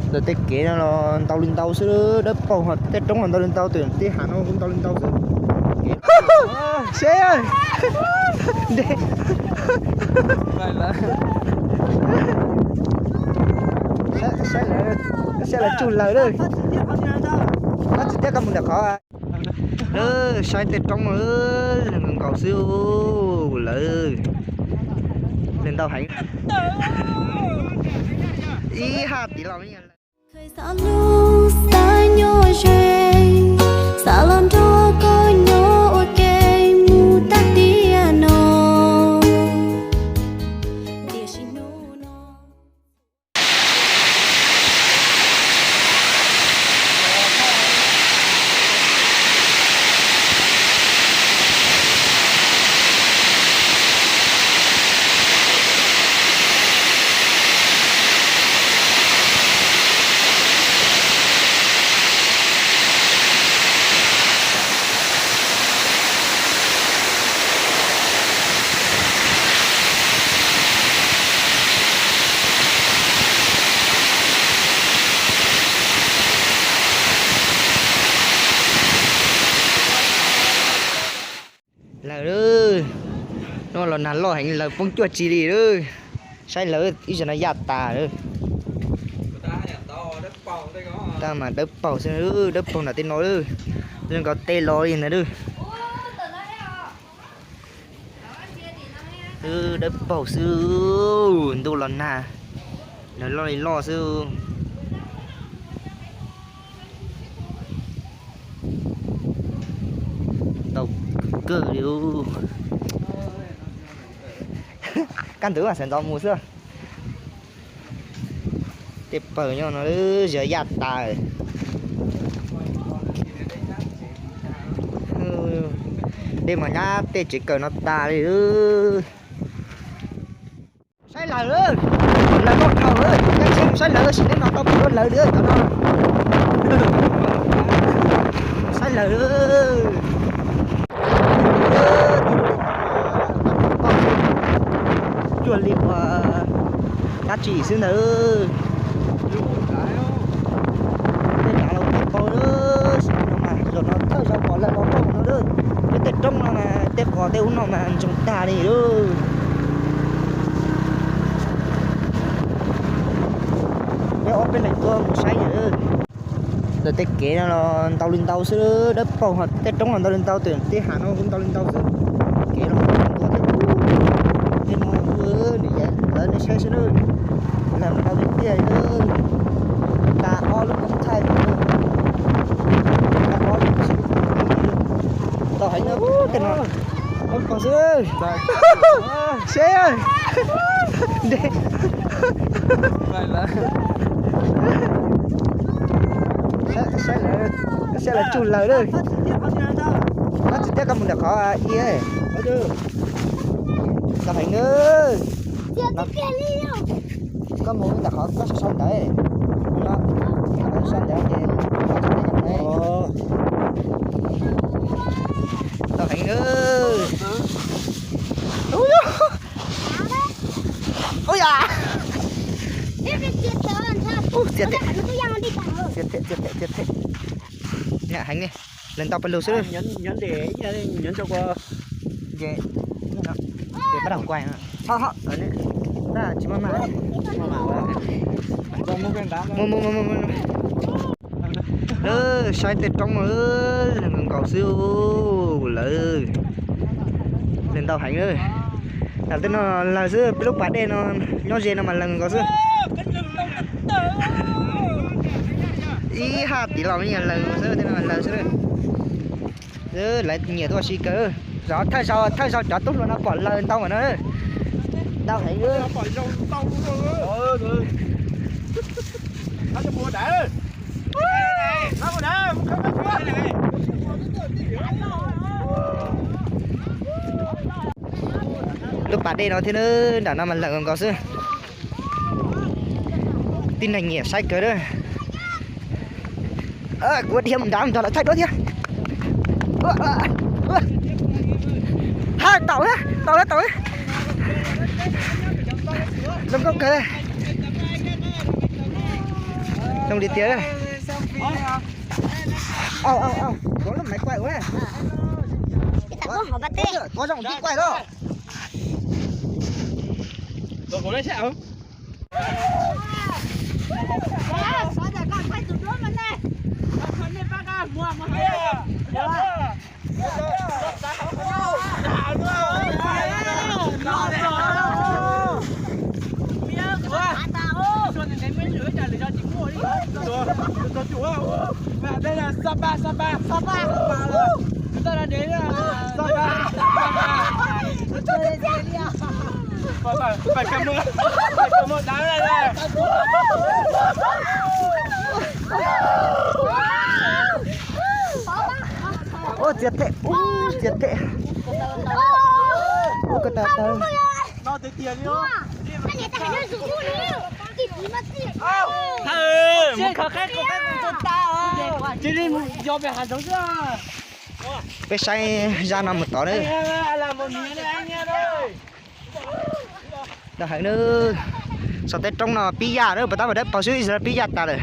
Ntawm tej kev no los ntau li ntau xwb, dawb paug, tej roob los ntau li ntau, tej hav no kuj ntau li ntau xwb. Seb, saib lawv, saib lawv tsuj lawv lawm. Koj tsis thiab koj mus ntawm qhov. Saib tej roob, leeg nkaus xwb, lawv, lawv ntau heev. Ib haj tiv los. Xav lub xav nyob ze, xav los nrog koj nyob ua ke mus tag tiam no. Tiam sis hnub no Lawv, no los nag loj heev, lawv poob cuaj tsi li lawm. Saib lawv ib zaug no yaj tas lawm. Tab mas dawb paug xwb, dawb paug nram tej no lawm. Zoo nkaus tej los li ntawd lawm. Dawb paug xwb, ntuj los nag, lawv loj li loj xwb. Ntau kawg li. Kaj ntug mas sawv ntxov mus xwb. Tej pawg nyob no zov yaj tas. Dej mas nyab tej tsev kawm no tas li. Saib lawv, lawv muab dhau, tab sis saib lawv sim neej no tau pom dua lawv li cov no. Saib lawv. Cuag li ua dab tsi xwb ntawd. Tej dav los tau pau lawm, sim neej no mas zaum no thawj zaug pom lawv los tau no lawm. Peb tej roob no mas tej qos tej ub no mas ntsoog tag li lawm. Peb ob peb leeg tuaj mus saib lawm. Ntawm tej kev no los ntau li ntau xwb, dawb paug, tej roob los ntau li ntau, tej hav no kuj ntau li ntau xwb. Kev los ntau li ntau, tej no nws yog lawv nej saib xwb na. Lawv ntau tiag tiag li. Tag ob lub koob thaij, tag ob lub koob thaij. Tau heev na, tej no. Xwb, seb, saib lawv, saib lawv tsuj lawv lawm. Koj tsis thiab koj mus ntawm qhov ib. Tau heev na. Koj mus ntawm qhov koj sau sau ntawd no, sau ntawd ces koj tsis thiab koj mus. Tau heev na. Ui ya. Txias them, txias them, txias them. Nyam heev li, lawv ntau pes lug xwb. Ces pab dam kuai, ho ho, tsis maj mam. Mus mus mus mus. Lawv saib tej roob, lawv nkaus xwb, lawv, lawv ntau heev lawm. Tam tej no lawv xwb, peb lub pas dej no nyob ze no mas lawv nkaus xwb. Ib haj tiv los me nyuam lawv xwb, tej no lawv xwb. Lawv nyiam tuaj ua si kawg. Zov thawj zaug, thawj zaug cov tub hluas no pom lawv ntau mas no. Ntau heev. Lub pas dej no thiab, nram no mas lawv nkaus xwb. Tib neeg nyiam saib kawg lawm. Kuv dhia mus nrad mus nrog lawv thaij duab thiab. Ha, tau, tau, tau. Zoo nkauj kawg. Noo li tiag. Au, au, au, có lúc mày quay quá. Có giọng tí quay đó. Sa Pas, Sa Pas, Sa Pas. Sa Pas, Sa Pas. Ua txiav them, ua txiav them. Ua ko taw taw. Mus kho qab, kho qab mus tau tas. Cia li mus yos pem hav zoov xwb. Peb saib zaj no mus tod na. Dawb heev na. Saum tej roob no pib yaj na, puas tab mas dawb paug xwb, ib zaug pib yaj tas lawm.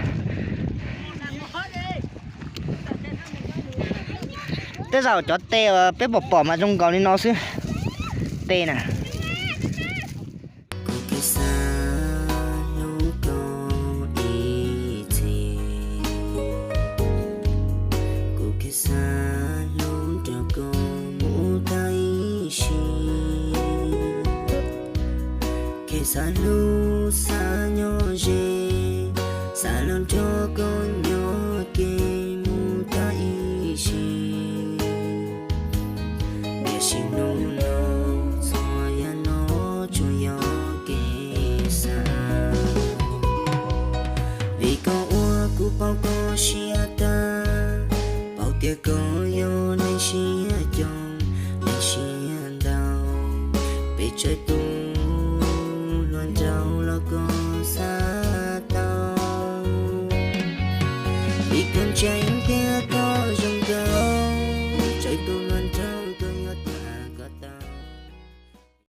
Tej zaum cov tes uas peb pom pom mas zoo nkaus li no xwb. Tes na. Kuv thiaj xav hlub koj ib txhis, kuv thiaj xav hlub nrog koj mus tag ib sim. Kuv xav hlub xav nyob ze, xav los nrog koj nyob ke mus tag ib sim. Tiam sis hnub no txhua yam no tsuas yog kev xav, vim koj ua kuv paub koj siab tag, paub tias koj yog neeg siab